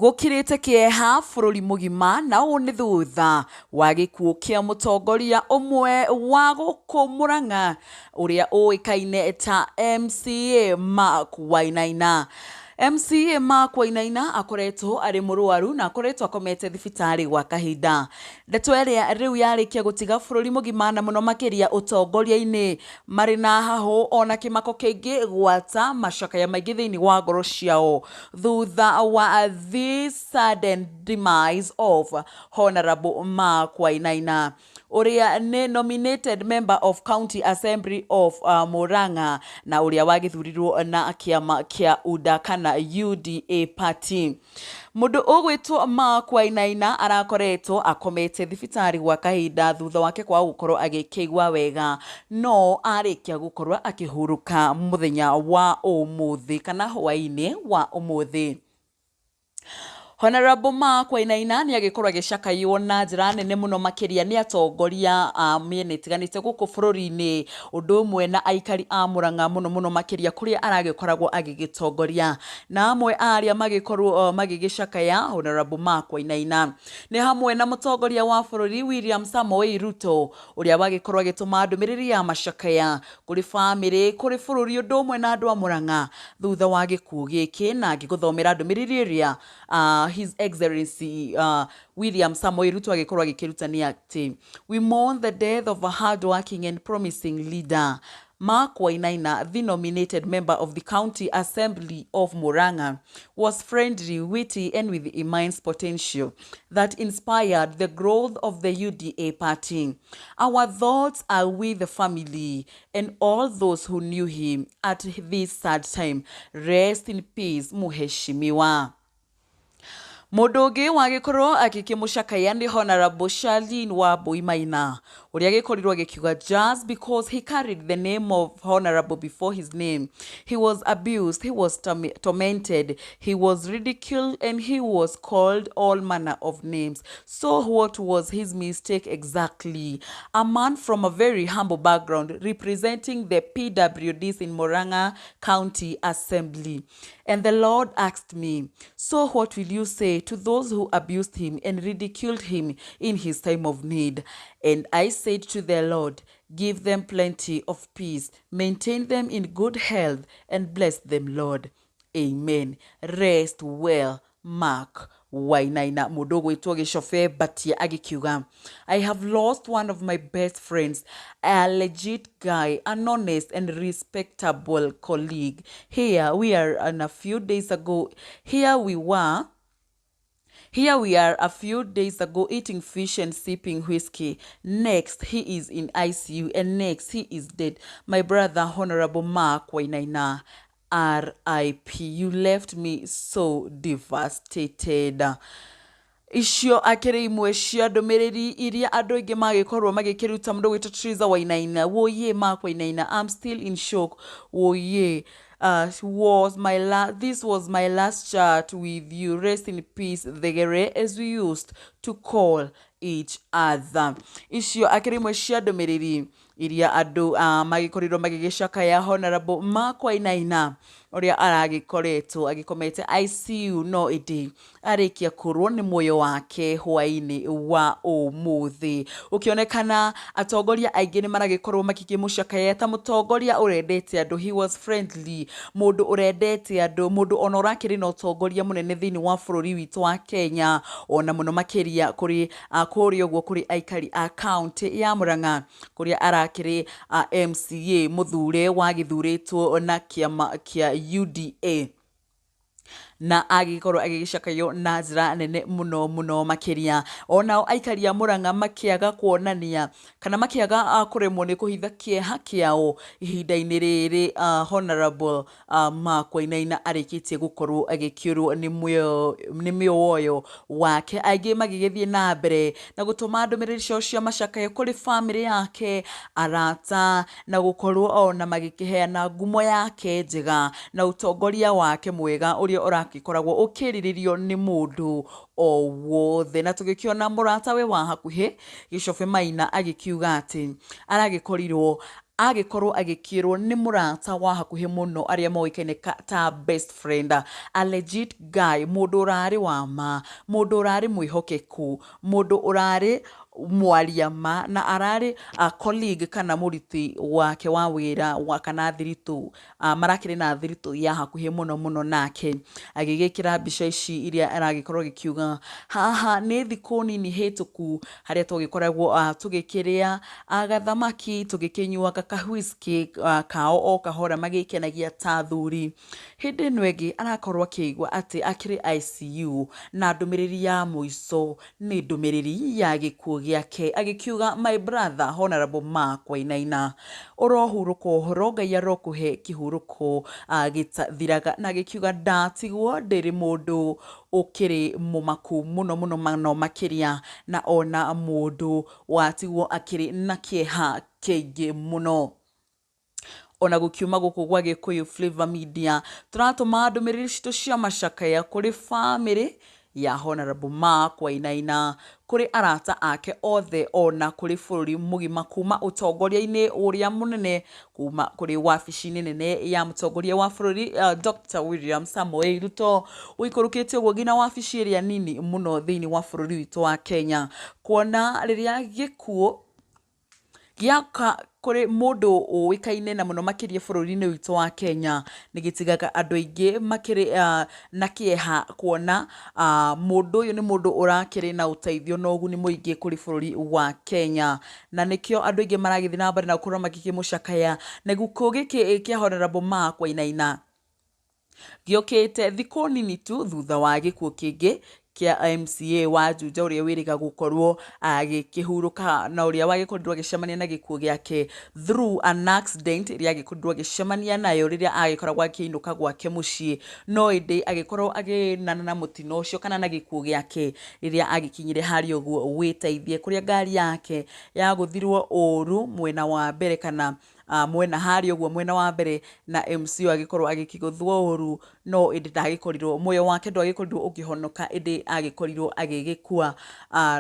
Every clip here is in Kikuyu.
Gũkirĩte kĩeha bũrũri mũgima na ũũ nĩ thutha wa gĩkuũ kĩa mũtongoria ũmwe wa gũkũ Mũrang'a ũrĩa ũĩkaine ta MCA Mark Wainaina. MCA Mark Wainaina akoretwo arĩ mũrwaru na akoretwo akomete thibitarĩ gwa kahinda. Ndeto ĩrĩa rĩu yarĩkia gũtiga bũrũri mũgima na mũno makĩria ũtongoria-inĩ marĩ na hahũ ona kĩmako kĩingĩ gwata macakaya maingĩ thĩinĩ wa ngoro ciao thutha wa the sudden demise of Honorable Mark Wainaina ũrĩa nĩ nominated member of County Assembly of Murang'a na ũrĩa wagĩthurirwo na kĩama kĩa UDA kana UDA party. Mũndũ ũgwĩtwo Mark Wainaina arakoretwo akomete thibitarĩ gwa kahinda thutha wake kwaga gũkorwo agĩkĩigua wega no arĩkia gũkorwo akĩhurũka mũthenya wa ũmũthĩ kana hwaĩ-inĩ wa ũmũthĩ. Honorable Mark Wainaina nĩ agĩkorwo agĩcakaywo na njĩra nene mũno makĩria nĩ atongoria a mĩena ĩtiganĩte gũkũ bũrũri-inĩ ũndũ ũmwe na aikari a Murang'a mũno mũno makĩria kũrĩa aragĩkoragwo agĩgĩtongoria na amwe a arĩa magĩkorwo magĩgĩcakaya Honorable Mark Wainaina nĩ hamwe na mũtongoria wa bũrũri William Samoei Ruto ũrĩa wagĩkorwo agĩtũma ndũmĩrĩri ya macakaya kũrĩ bamĩrĩ kũrĩ bũrũri ũndũ ũmwe na andũ a Murang'a thutha wa gĩkuũ gĩkĩ na ngĩgũthomera ndũmĩrĩri ĩrĩa His Excellency William Samoei Ruto agĩkorwo agĩkĩruta nĩ atĩ we mourn the death of a hardworking and promising leader Mark Wainaina, the nominated member of the County Assembly of Murang'a, was friendly, witty, and with immense potential that inspired the growth of the UDA party. Our thoughts are with the family and all those who knew him at this sad time. Rest in peace, Mheshimiwa. Mũndũ ũngĩ wagĩkorwo agĩkĩmũcakaya nĩ Honorable Charlene Wambui Maina ũrĩa agĩkorirwo agĩkiuga just because he carried the name of Honorable before his name, he was abused, he was tormented, he was ridiculed and he was called all manner of names. So what was his mistake exactly? A man from a very humble background representing the PWDs in Murang'a County Assembly. And the Lord asked me, so what will you say to those who abused him and ridiculed him in his time of need? And I said to the Lord, give them plenty of peace, maintain them in good health, and bless them, Lord. Amen. Rest well, Mark Wainaina. Mũndũ ũgwĩtwo Gĩcobe Mbatia agĩkiuga I have lost one of my best friends, a legit guy, an honest and respectable colleague. Here we are and a few days ago, here we were Here we are a few days ago eating fish and sipping whiskey. Next, he is in ICU, and next, he is dead. My brother, Honorable Mark Wainaina, RIP. You left me so devastated. Icio akĩrĩ imwe cia ndũmĩrĩri iria andũ aingĩ magĩkorwo magĩkĩruta. Mũndũ gwĩtwo Teresa Wainaina, woye Mark Wainaina, I'm still in shock, woye. Was my la this was my last chat with you. Rest in peace, Thegere, as we used to call each other. Icio akĩrĩ imwe cia ndũmĩrĩri iria andũ magĩkorirwo magĩgĩcakaya Honorable Mark Wainaina ũrĩa aragĩkoretwo agĩkomete ICU no ĩndĩ arĩkia kũrwo nĩ muoyo wake hwaĩ-inĩ wa ũmũthĩ. Ũkĩonekana atongoria aingĩ nĩ maragĩkorwo makĩmũcakaya ta mũtongoria ũrendete andũ. He was friendly, mũndũ ũrendete andũ, mũndũ ona ũrakĩrĩ na ũtongoria mũnene thĩinĩ wa bũrũri witũ wa Kenya, ona mũno makĩria kũrĩ kũrĩa ũguo kũrĩ aikari a kaunti ya Murang'a kũrĩa arakĩrĩ MCA mũthure wagĩthurĩtwo na kĩama kĩa UDA na agĩkorwo agĩgĩcakayo na njĩra nene mũno mũno makĩria. Onao aikari a Murang'a makĩaga kuonania kana makĩaga kũremwo nĩ kũhitha kĩeha kĩao ihinda-inĩ rĩrĩ Honorable Mark Wainaina arĩkĩtie gũkorwo agĩkĩũrwo nĩ muoyo wake. Aingĩ magĩgĩthiĩ na mbere na gũtũma ndũmĩrĩri ciao cia macakayo kũrĩ bamĩrĩ yake, arata, na gũkorwo ona magĩkĩheana ngumo yake njega na ũtongoria wake mwega ũrĩa ũragĩkoragwo ũkĩrirĩrio nĩ mũndũ o wothe. Na tũgĩkĩona mũratawe wa hakuhĩ Gĩcobe Maina agĩkiuga atĩ aragĩkorirwo Agĩkorwo agĩkĩrwo nĩ mũrata wa hakuhĩ mũno arĩa moĩkaine ta best friend, a legit guy, mũndũ ũrarĩ wa ma, mũndũ ũrarĩ mwĩhokeku, mũndũ ũrarĩ mwaria ma, na ararĩ colleague kana mũruti wake wa wĩra wa kana thiritũ, marakĩrĩ na thiritũ ya hakuhĩ mũno mũno nake. Agĩgĩkĩra mbica ici iria aragĩkorwo agĩkiuga haha nĩ thikũ nini hĩtũku harĩa twagĩkoragwo tũgĩkĩrĩa gathamaki, tũgĩkĩnyuaga ka whisky kao o kahora, magĩkenagia ta athuri. Hĩndĩ ĩno ĩngĩ arakorwo akĩigua atĩ akĩrĩ ICU na ndũmĩrĩri ya mũico nĩ ndũmĩrĩri ya gĩkuũ gĩake, agĩkiuga, "My brother Honorable Mark Wainaina, ũrohurũka ũhoro, Ngai arokũhe kĩhurũko gĩtathiraga." Na agĩkiuga, "Ndatigwo ndĩrĩ mũndũ ũkĩrĩ mũmaku mũno mũno mũno makĩria, na ona mũndũ watigwo akĩrĩ na kĩeha kĩingĩ mũno." Ona gũkiuma gũkũ gwa Gĩkũyũ Flavour Media, tũratũma ndũmĩrĩri citũ cia macakaya kũrĩ famĩlĩ ya Honorable Mark Wainaina, kũrĩ arata ake othe, ona kũrĩ bũrũri mũgima, kuma ũtongoria-inĩ ũrĩa mũnene, kuma kũrĩ wabici-inĩ nene ya mũtongoria wa bũrũri Dr. William Samoei Ruto, ũikũrũkĩte ũguo nginya wabici ĩrĩa nini mũno thĩinĩ wa bũrũri witũ wa Kenya, kuona rĩrĩa gĩkuũ gĩaka kũrĩ mũndũ ũĩkaine na mũno makĩria bũrũri-inĩ witũ wa Kenya nĩ gĩtigaga andũ aingĩ makĩrĩ na kĩeha, kuona mũndũ ũyũ nĩ mũndũ ũrakĩrĩ na ũteithio na ũguni mũingĩ kũrĩ bũrũri wa Kenya, na nĩkĩo andũ aingĩ maragĩthiĩ na mbere na gũkorwo magĩkĩmũcakaya. Na gĩkuũ gĩkĩ kĩa Honorable Mark Wainaina gĩũkĩte thikũ nini tu thutha wa gĩkuũ kĩngĩ kĩa MCA wa Juja, ũrĩa wĩrĩga gũkorwo agĩkĩhurũka na ũrĩa wagĩkorirwo agĩcemania na gĩkuũ gĩake through an accident ĩrĩa agĩkorirwo agĩcemania nayo rĩrĩa agĩkoragwo akĩinũka gwake mũciĩ, no ĩndĩ agĩkorwo agĩnana na mũtino ũcio kana na gĩkuũ gĩake rĩrĩa agĩkinyire harĩa ũguo wĩteithie, kũrĩa ngari yake yagũthirwo ũru mwena wa mbere kana mwena harĩa ũguo mwena wa mbere, na MC ũyũ agĩkorwo agĩkĩgũthwo ũru, no ĩndĩ ndagĩkorirwo, muoyo wake ndwagĩkorirwo ũkĩhonoka, ĩndĩ agĩkorirwo agĩgĩkua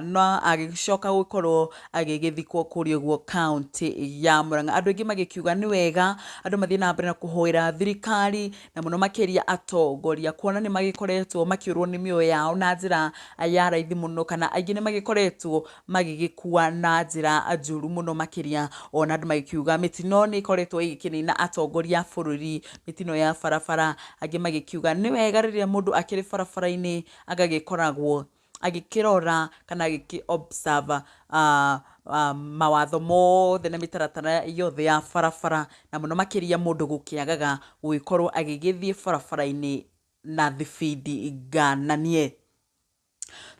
na agĩcoka gũkorwo agĩgĩthikwo kũrĩa ũguo kaũntĩ ya Murang'a. Andũ aingĩ magĩkiuga nĩ wega andũ mathiĩ na mbere na kũhoera thirikari na mũno makĩria atongoria, kuona nĩ magĩkoretwo makĩũrwo nĩ mĩoyo yao na njĩra ya raithi mũno, kana aingĩ nĩ magĩkoretwo magĩgĩkua na njĩra njũru mũno makĩria. Ona andũ magĩkiuga mĩtino nĩ ĩkoretwo ĩgĩkĩnina atongoria a bũrũri, mĩtino ya barabara. Angĩ magĩkiuga nĩ wega rĩrĩa mũndũ akĩrĩ barabara-inĩ agagĩkoragwo agĩkĩrora kana agĩkĩ observe mawatho mothe na mĩtaratara yothe ya barabara, na mũno makĩria mũndũ gũkĩagaga gũgĩkorwo agĩgĩthiĩ barabara-inĩ na thibindi ngananie.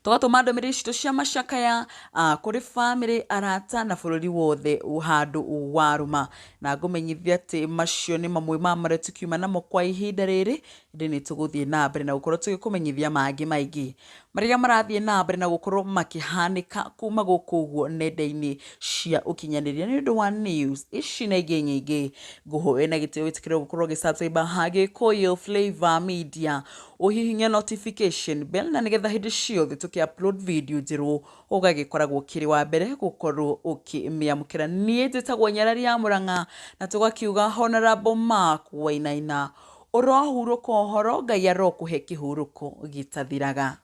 Tũgatũma ndũmĩrĩri citũ cia macakaya kũrĩ famĩlĩ, arata na bũrũri wothe handũ warũma, na ngũmenyithia atĩ macio nĩ mamwe ma marĩa tũkiuma namo kwa ihinda rĩrĩ, ĩndĩ nĩ tũgũthiĩ na mbere na gũkorwo tũgĩkũmenyithia mangĩ maingĩ marĩa marathiĩ na mbere na gũkorwo makĩhanĩka kuma gũkũ ũguo nenda-inĩ cia ũkinyanĩria. Nĩ ũndũ wa news ici na ingĩ nyingĩ, ngũhoe na gĩtĩo wĩtĩkĩre gũkorwo ũgĩ-subscribe ha Gĩkũyũ Flavour Media, ũhihinye notification bell, na nĩgetha hĩndĩ ciothe tũkĩ upload video njerũ ũgagĩkoragwo ũkĩrĩ wa mbere gũkorwo ũkĩmĩamũkĩra. Niĩ njĩtagwo Nyarari ya Mũrang'a, na tũgakiuga Honorable Mark Wainaina, ũrohurũka ũhoro, Ngai arokũhe kĩhurũko gĩtathiraga.